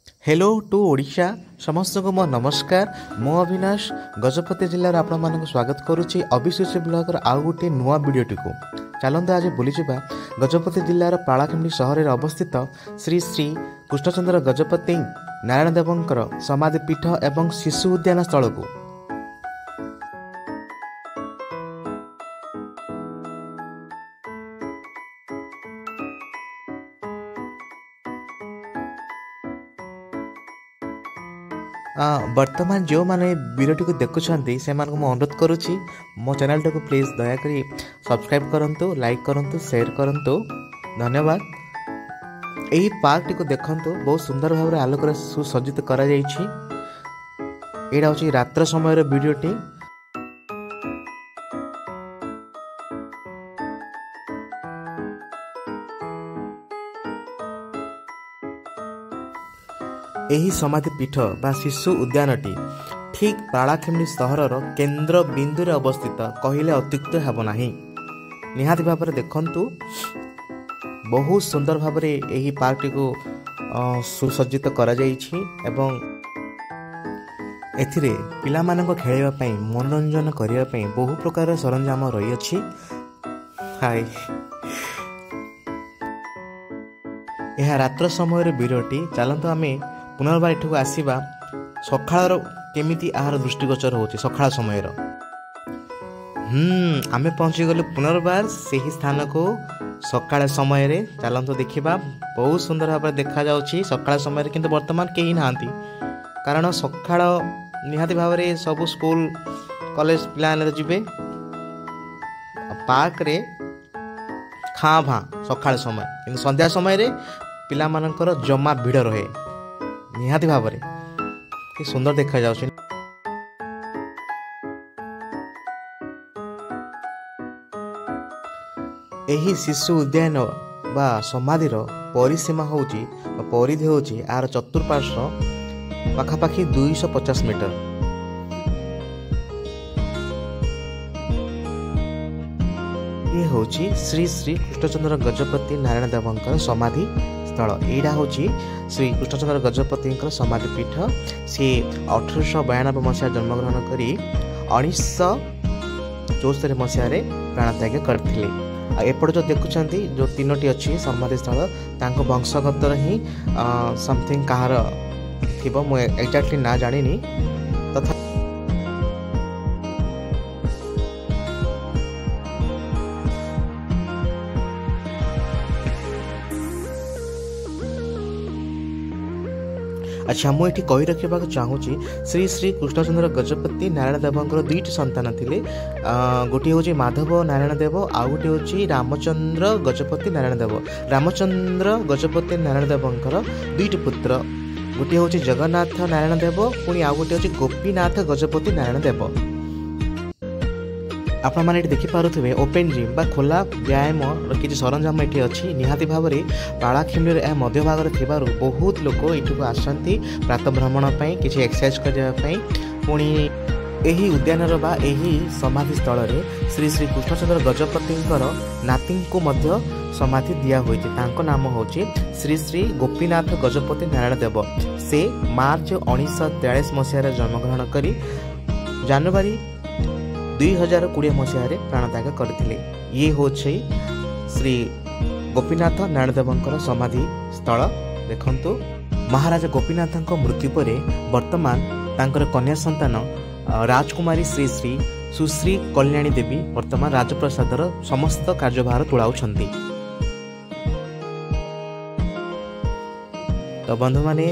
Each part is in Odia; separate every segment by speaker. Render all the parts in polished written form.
Speaker 1: ହ୍ୟାଲୋ ଟୁ ଓଡ଼ିଶା, ସମସ୍ତଙ୍କୁ ମୋ ନମସ୍କାର। ମୁଁ ଅବିନାଶ, ଗଜପତି ଜିଲ୍ଲାର ଆପଣମାନଙ୍କୁ ସ୍ୱାଗତ କରୁଛି ଅବିଶୁଚି ବ୍ଲଗର ଆଉ ଗୋଟିଏ ନୂଆ ଭିଡ଼ିଓଟିକୁ। ଚାଲନ୍ତୁ ଆଜି ବୁଲିଯିବା ଗଜପତି ଜିଲ୍ଲାର ପାଳାଖେମୁଣ୍ଡି ସହରରେ ଅବସ୍ଥିତ ଶ୍ରୀ ଶ୍ରୀ କୃଷ୍ଣଚନ୍ଦ୍ର ଗଜପତି ନାରାୟଣ ଦେବଙ୍କର ସମାଧି ପୀଠ ଏବଂ ଶିଶୁ ଉଦ୍ୟାନ ସ୍ଥଳକୁ। ବର୍ତ୍ତମାନ ଯେଉଁମାନେ ଭିଡ଼ିଓଟିକୁ ଦେଖୁଛନ୍ତି, ସେମାନଙ୍କୁ ମୁଁ ଅନୁରୋଧ କରୁଛି, ମୋ ଚ୍ୟାନେଲଟାକୁ ପ୍ଲିଜ୍ ଦୟାକରି ସବସ୍କ୍ରାଇବ୍ କରନ୍ତୁ, ଲାଇକ୍ କରନ୍ତୁ, ସେୟାର କରନ୍ତୁ। ଧନ୍ୟବାଦ। ଏହି ପାର୍କଟିକୁ ଦେଖନ୍ତୁ, ବହୁତ ସୁନ୍ଦର ଭାବରେ ଆଲୋକରେ ସୁସଜ୍ଜିତ କରାଯାଇଛି। ଏଇଟା ହେଉଛି ରାତ୍ର ସମୟର ଭିଡ଼ିଓଟି। ଏହି ସମାଧି ପୀଠ ବା ଶିଶୁ ଉଦ୍ୟାନଟି ଠିକ୍ ପାଳାଖେମୁଣ୍ଡି ସହରର କେନ୍ଦ୍ର ବିନ୍ଦୁରେ ଅବସ୍ଥିତ କହିଲେ ଅତ୍ୟୁକ୍ତ ହେବ ନାହିଁ। ନିହାତି ଭାବରେ ଦେଖନ୍ତୁ, ବହୁତ ସୁନ୍ଦର ଭାବରେ ଏହି ପାର୍କଟିକୁ ସୁସଜ୍ଜିତ କରାଯାଇଛି ଏବଂ ଏଥିରେ ପିଲାମାନଙ୍କ ଖେଳିବା ପାଇଁ, ମନୋରଞ୍ଜନ କରିବା ପାଇଁ ବହୁ ପ୍ରକାର ସରଞ୍ଜାମ ରହିଅଛି। ହାଇ, ଏହା ରାତ୍ର ସମୟରେ ଭିଡ଼ିଓଟି। ଚାଲନ୍ତୁ ଆମେ ପୁନର୍ବାର ଏଠାକୁ ଆସିବା, ସକାଳର କେମିତି ଏହାର ଦୃଷ୍ଟିଗୋଚର ହେଉଛି ସକାଳ ସମୟର। ଆମେ ପହଞ୍ଚିଗଲୁ ପୁନର୍ବାର ସେହି ସ୍ଥାନକୁ ସକାଳ ସମୟରେ। ଚାଲନ୍ତୁ ଦେଖିବା, ବହୁତ ସୁନ୍ଦର ଭାବରେ ଦେଖାଯାଉଛି ସକାଳ ସମୟରେ, କିନ୍ତୁ ବର୍ତ୍ତମାନ କେହି ନାହାନ୍ତି, କାରଣ ସକାଳ ନିହାତି ଭାବରେ ସବୁ ସ୍କୁଲ କଲେଜ ପିଲାମାନେ ଯିବେ। ପାର୍କରେ ଖାଁ ଭାଁ ସକାଳ ସମୟ, କିନ୍ତୁ ସନ୍ଧ୍ୟା ସମୟରେ ପିଲାମାନଙ୍କର ଜମା ଭିଡ଼ ରହେ। ନିହାତି ଭାବରେ କି ସୁନ୍ଦର ଦେଖାଯାଉଛି। ଏହି ଶିଶୁ ଉଦ୍ୟାନ ବା ସମାଧିର ପରିସୀମା ହେଉଛି ବା ପରିଧି ହେଉଛି ଏହାର ଚତୁଃପାର୍ଶ୍ୱ ପାଖାପାଖି 250 ମିଟର। ଇଏ ହେଉଛି ଶ୍ରୀ ଶ୍ରୀ କୃଷ୍ଣଚନ୍ଦ୍ର ଗଜପତି ନାରାୟଣ ଦେବଙ୍କର ସମାଧି ସ୍ଥଳ। ଏଇଟା ହେଉଛି ଶ୍ରୀ କୃଷ୍ଣଚନ୍ଦ୍ର ଗଜପତିଙ୍କର ସମାଧି ପୀଠ। ସିଏ 1892 ମସିହା ଜନ୍ମଗ୍ରହଣ କରି 1974 ମସିହାରେ ପ୍ରାଣତ୍ୟାଗ କରିଥିଲେ। ଆଉ ଏପଟେ ଯେଉଁ ଦେଖୁଛନ୍ତି, ଯେଉଁ ତିନୋଟି ଅଛି ସମାଧି ସ୍ଥଳ, ତାଙ୍କ ବଂଶଗତର ହିଁ ସମଥିଙ୍ଗ କାହାର ଥିବ, ମୁଁ ଏକ୍ଜାକ୍ଟଲି ନା ଜାଣିନି। ତଥା ଆଚ୍ଛା, ମୁଁ ଏଠି କହି ରଖିବାକୁ ଚାହୁଁଛି, ଶ୍ରୀ ଶ୍ରୀ କୃଷ୍ଣଚନ୍ଦ୍ର ଗଜପତି ନାରାୟଣ ଦେବଙ୍କର ଦୁଇଟି ସନ୍ତାନ ଥିଲେ। ଗୋଟିଏ ହେଉଛି ମାଧବ ନାରାୟଣ ଦେବ, ଆଉ ଗୋଟିଏ ହେଉଛି ରାମଚନ୍ଦ୍ର ଗଜପତି ନାରାୟଣ ଦେବ। ରାମଚନ୍ଦ୍ର ଗଜପତି ନାରାୟଣ ଦେବଙ୍କର ଦୁଇଟି ପୁତ୍ର, ଗୋଟିଏ ହେଉଛି ଜଗନ୍ନାଥ ନାରାୟଣ ଦେବ, ପୁଣି ଆଉ ଗୋଟିଏ ହେଉଛି ଗୋପୀନାଥ ଗଜପତି ନାରାୟଣ ଦେବ। ଆପଣମାନେ ଏଠି ଦେଖିପାରୁଥିବେ ଓପେନ୍ ଜିମ୍ ବା ଖୋଲା ବ୍ୟାୟାମର କିଛି ସରଞ୍ଜାମ ଏଠି ଅଛି। ନିହାତି ଭାବରେ ପାଳାଖେମୁଣ୍ଡିର ଏହା ମଧ୍ୟଭାଗରେ ଥିବାରୁ ବହୁତ ଲୋକ ଏଠିକୁ ଆସନ୍ତି ପ୍ରାତଃ ଭ୍ରମଣ ପାଇଁ, କିଛି ଏକ୍ସରସାଇଜ କରିବା ପାଇଁ। ପୁଣି ଏହି ଉଦ୍ୟାନର ବା ଏହି ସମାଧି ସ୍ଥଳରେ ଶ୍ରୀ ଶ୍ରୀ କୃଷ୍ଣଚନ୍ଦ୍ର ଗଜପତିଙ୍କର ନାତିଙ୍କୁ ମଧ୍ୟ ସମାଧି ଦିଆ ହୋଇଛି। ତାଙ୍କ ନାମ ହେଉଛି ଶ୍ରୀ ଶ୍ରୀ ଗୋପୀନାଥ ଗଜପତି ନାରାୟଣ ଦେବ। ସେ ମାର୍ଚ୍ଚ 1943 ମସିହାରେ ଜନ୍ମଗ୍ରହଣ କରି ଜାନୁଆରୀ 2020 ମସିହାରେ ପ୍ରାଣତ୍ୟାଗ କରିଥିଲେ। ଇଏ ହେଉଛି ଶ୍ରୀ ଗୋପୀନାଥ ନାରାୟଣ ଦେବଙ୍କର ସମାଧି ସ୍ଥଳ। ଦେଖନ୍ତୁ, ମହାରାଜା ଗୋପୀନାଥଙ୍କ ମୃତ୍ୟୁ ପରେ ବର୍ତ୍ତମାନ ତାଙ୍କର କନ୍ୟା ସନ୍ତାନ ରାଜକୁମାରୀ ଶ୍ରୀ ଶ୍ରୀ ସୁଶ୍ରୀ କଲ୍ୟାଣୀ ଦେବୀ ବର୍ତ୍ତମାନ ରାଜପ୍ରସାଦର ସମସ୍ତ କାର୍ଯ୍ୟଭାର ତୁଳାଉଛନ୍ତି। ତ ବନ୍ଧୁମାନେ,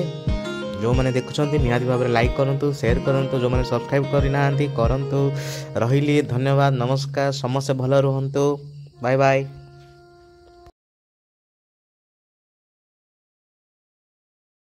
Speaker 1: ଯେଉଁମାନେ ଦେଖୁଛନ୍ତି ନିହାତି ଭାବରେ ଲାଇକ୍ କରନ୍ତୁ, ସେୟାର କରନ୍ତୁ, ଯେଉଁମାନେ ସବସ୍କ୍ରାଇବ୍ କରିନାହାନ୍ତି କରନ୍ତୁ। ରହିଲି, ଧନ୍ୟବାଦ, ନମସ୍କାର। ସମସ୍ତେ ଭଲ ରୁହନ୍ତୁ। Bye bye.